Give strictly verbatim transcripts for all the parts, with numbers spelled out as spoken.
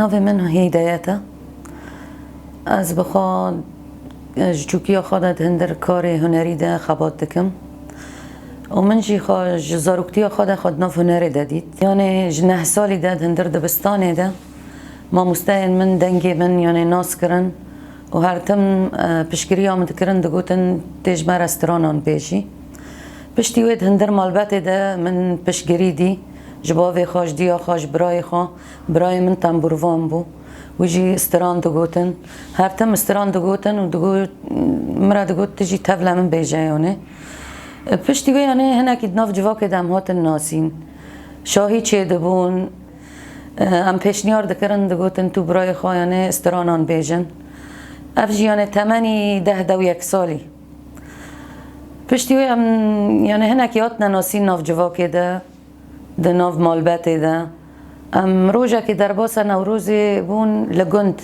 Navê min Hîdayet e. Ez bi xwe, e, ji çûkiya xwe de di hindir karê hunerî de xebat dikim. Û min jî xwe ji zaroktiya xwe de xwe di nav hunerê de dît. Yanê ji neh salî de di hindir dibistanê de mamosteyên min dengê min, yanê, nas kirin û her tim, e, piştgiriya min dikirin, digotin, "Tê ji me re stranan bêjî." Piştî wê di hindir malbetê de min piştgirî dî ji bavê xwe, ji diya xwe, ji birayê xwe. Birayê min tembûrvan bû. Wî jî stiran digotin. Her tim stiran digotin û digot, min re digot, "Tu jî tevle min bêje." Yanê, piştî wê, yanê, hinekî di nav civakê de em hatin nasîn. Şahî çêdibûn. Em pêşniyar dikirin, digotin, "Tu birayê xwe, yanê, stranan bêjin." Ev jî, yanê, temenî deh dew yek salî. Piştî wê em, yanê, hinekî hatine nasîn nav civakê de. Di nav malbetê de em rojekê derbasa Newrozê bûn li gund,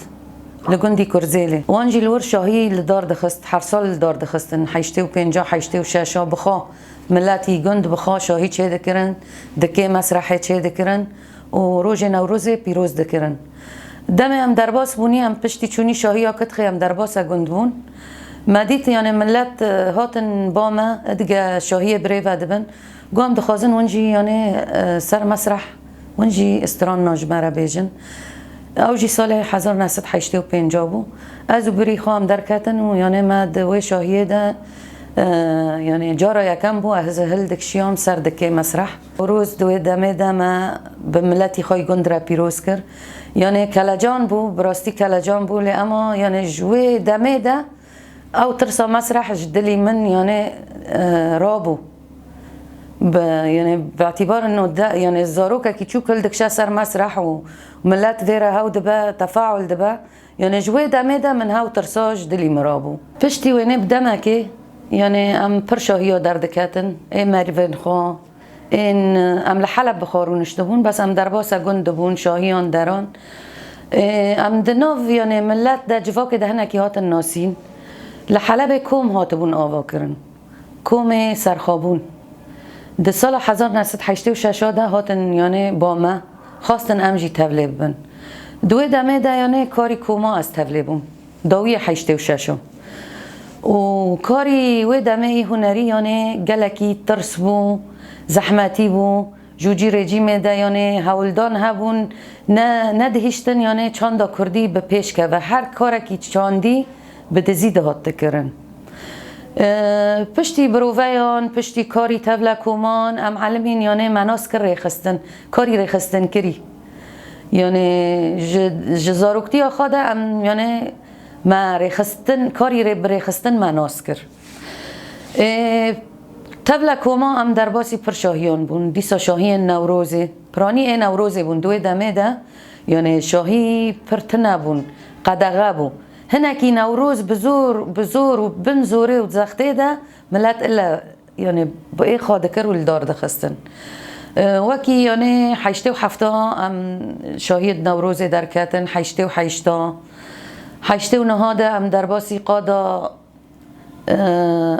li gundî Kurzêlê. Wan jî li wir şahî li dar dixist, her sal li dar dixistin. Heştê û pênca, heştê û şeşa bi xwe miletî gund bi xwe şahî çêdikirin, dikê mesrehê çêdikirin û rojê Newrozê pîroz dikirin. Demê em derbas bûnî, em piştî çûnî şahiya Kitxê em derbasa gund bûn. Me dît, yanê, milet, e, hatin ba me, dige şahiyê birêve dibin. Got, "Em dixwazin hûn jî, yanê, e, ser mesreh, hûn jî stranna ji me re bêjin." Ew jî salê hezar neh sed heştê û pênc bû. Ez û birî xwe em derketin û, yanê, me di wê şahiyê de, e, yanê, cara yekem bû, ez hildikişiyam ser dikê mesreh. Roz di wê demê de me bi miletî xwe yî gund re pîroz kir. Yanê, kelecan bû, bi rastî kelecan bû, lê ema, yanê, ji wê demê de ew tirsa mesreh ji dilî min, yanê, e, rabû. Bi, yanê, bi îtîbarên no de, yanê, zarokekî çûk hildikişe ser mesreh û milet vê re hew dibe, tefaul dibe. Yanê, ji wê demê de min hew tirsa ji dilî min rabû. Piştî wênê bi demekê, yanê, em pir şahiya derdiketin, ê merivên xwe, ên, em li Heleb bi xwe rûniştibûn, bes em derbasa gund dibûn, şahiyan deran. Ê, em di nav, yanê, milet de, civakê de hinekî hatin nasîn. Li Helebê kom hatibûn avakirin. Komê Serxabûn. Di sala hezar neh sed heştê û şeş de hatin, yanê, ba me, xwestin em jî tevlê bibin. Di wê demê de, yanê, karî koma ez tevlê bûm. Dawiyê heştê û şeş. Û karî wê demê yî hunerî, yanê, gelekî tirs bû, zehmetî bû. Ji cî rejîmê de, yanê, hewldan hebûn, ne, nedihiştin, yanê, çanda kurdî bi pêş keve. Her karekî çandî bi dizî dihat dikirin. E, piştî biroveyan, piştî karî tevle koman, em elimîn, yanê, me nas kir rêxistin, karî rêxistinkirî. Yanê, ji, ji zaroktiya xwe de em, yanê, me rêxistin, karî rê, bi rêxistin me nas kir. Ê, tevle koma em derbasî pir şahiyan bûn. Dîsa şahiyên Newrozê, piranî ê Newrozê bûn. Di wê demê de, yanê, şahî pir tune bûn, qedexe bû. Hinekî Newroz bi zor, bi zor û bin zorê û zextê de milet ile, yanê, bi ê xwe dikir û li dar dixistin. Ê, wekî, yanê, heştê û hefta em şahiyê di Newrozê derketin, heştê û heşta. Heştê û neha de em derbasî qada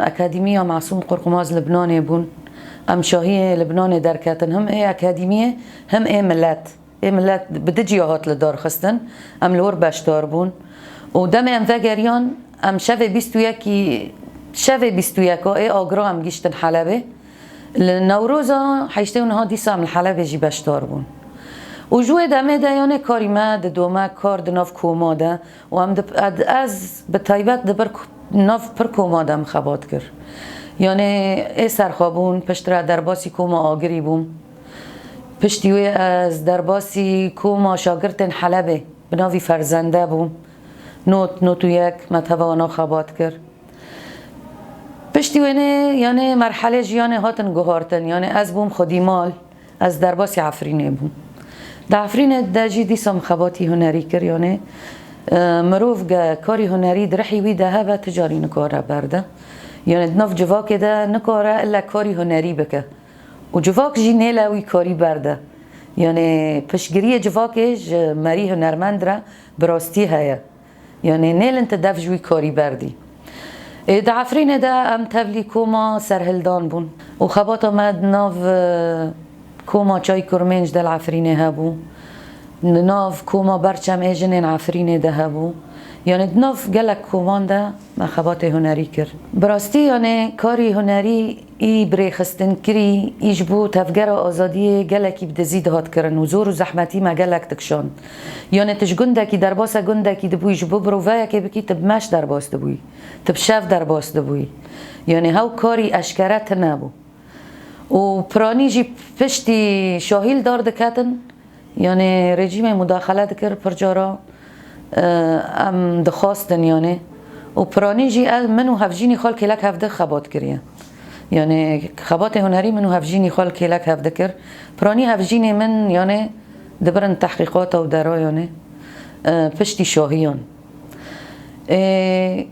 Akademiya Masûm Qorqumaz Libnanê bûn. Em şahiyê Libnanê derketin, him ê akademiyê, him ê milet. Ê milet bi du ciya hat li dar xistin. Em li wir beşdar bûn. Û demê em vegeriyan, em şevê bîst û yekî, şevê bîst û yeka ê agra em gihîştin Helebê. Li Newroza heştê û neha dîsa em li Helebê jî beşdar bûn. Û ji wê demê de, yanê, karî me didome, kar di nav koma de û em di, ed-, ez bi taybet di bir k-, nav pir koma de em xebat kir. Yanê, ê Serxabûn, piştre derbasî koma Agirî bûm. Piştî wê ez derbasî koma şagirtên Helebê bi navî Ferzende bûm. Not, not û yek, me teva wana xebat kir. Piştî wênê, yanê, merhelê jiyanê hatin guhartin. Yanê, ez bûm xwedî mal, ez derbasî Efrînê bûm. Di Efrînê de jî dîsa min xebatî hunerî kir. Yanê, e, mirov ge karî hunerî di rihî wî de hebe, ti carî nikare berde. Yanê, di nav civakê de nikare ille karî hunerî bike. Û civak jî nêle wî karî berde. Yanê, piştgiriyê civakê ji merî hunermend re bi rastî heye. Yanê, nêlin ti dev ji wî karî berdî. Ê, di Efrînê de em tevlî koma Serhildan bûn. Û xebata me di nav, e, koma Çay Kurmênc de li Efrînê hebû. Di nav koma Berçem ê jinên Efrînê de hebû. Yanê di nav gelek koman de me xebatê hunerî kir. Bi rastî, yanê karî hunerî î birêxistinkirî, î ji bo tevgera azadiyê gelekî bi dizî dihat kirin û zor û zehmetî me gelek dikişand. Yanê tu ji gundekî derbasa gundekî dibûyî, ji bo biroveyekê bikî, tu bi meş derbas dibûyî, tu bi şev derbas dibûyî. Yanê hew karî eşkere tune bû. Û piranî jî piştî şahî li dar diketin, yanê rejîmê mudaxele dikir pir cara, e, em dixwastin, yanê. Û piranî jî ez, min û hevjînî xwe li kêlek hevdeh xebat kiriye. Yanê xebatê hunerî min û hevjînî xwe li kêlek hevdeh kir. Piranî hevjînê min, yanê, dibirin tehqîqata û dera, yanê, e, piştî şahiyan. E,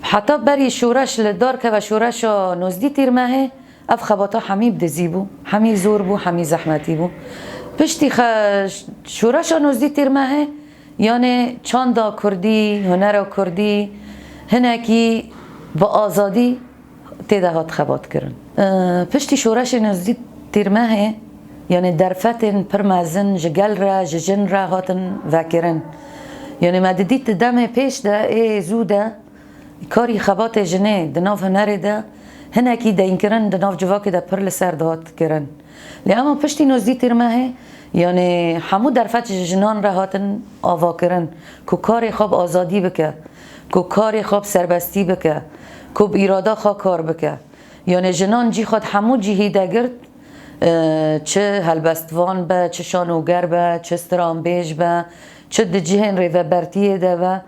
heta berî şoreş li dar keve, şoreşa nozdî tîrmehê, ev xebata hemî bi dizî bû, hemî zor bû, hemî zehmetî bû. Piştî xe-, şoreşa nozdî tîrmehê, yanê çanda kurdî, hunera kurdî hinekî bi azadî tê de hat xebatkirin. E, piştî şoreşê nozdî tîrmehê, yanê derfetên pir mezin ji gel re, ji jin re hatin vekirin. Yanê me didît di demê pêş de, ê zû de, karî xebatê jinê di nav hunerê de hinekî deynkirin di nav civakê de pir li ser dihat kirin. Lê ema piştî nozdî tîrmehê, yanê hemû derfet ji jinan re hatin avakirin ku karê xwe bi azadî bike, ku karê xwe bi serbestî bike, ku bi îrada xwe kar bike. Yanê jinan cî xwe di hemû cihî de girt, e, çi helbestvan be, çi şanoger be, çi stranbêj be, çi di cihên rêvebertiyê de be.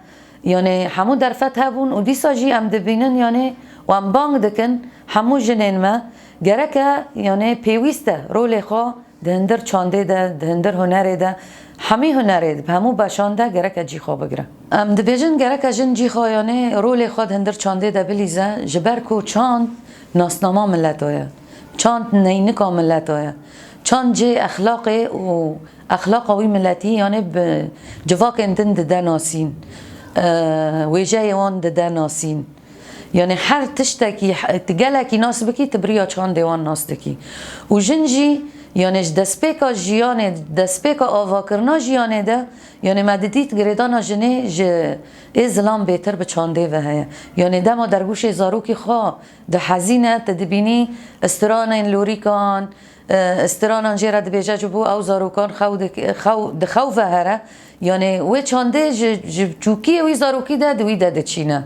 Yanê hemû derfet hebûn û dîsa jî em dibînin, yanê, û em bang dikin, hemû jinên me gereke, yanê, pêwîst e rolê xwe di hundir çandê de, di hundir hunerê de, hemî hunerê de, bi hemû beşan de gereke cî xwe bigire. Em dibêjin gereke jin cî xwe, yanê, rolê xwe di hundir çandê de bilîze, ji ber ku çand nasnama mileta ye. Çand neynika mileta ye. Çand cihê exlaqê û exlaqa wî miletî, yanê, bi civakên din dide nasîn, e, wêjeyê wan dide nasîn. Yanê her tiştekî, he-, tu gelekî nas bikî, tu bi riya çandê wan nas dikî. Û jin jî, yanê, ji destpêka jiyanê, destpêka avakirina jiyanê de, yanê, me didît girêdana jinê ji ê zilam bêtir bi çandê ve heye. Yanê dema dergûşê zarokî xwe dihezîne, tu dibînî stranên lorîkan, e, stranan jê re dibêje, ji bo ew zarokan xew dik-, xew, di xew ve here. Yanê wê çandê ji, ji çûkiyê wî zarokî de di wî de diçîne.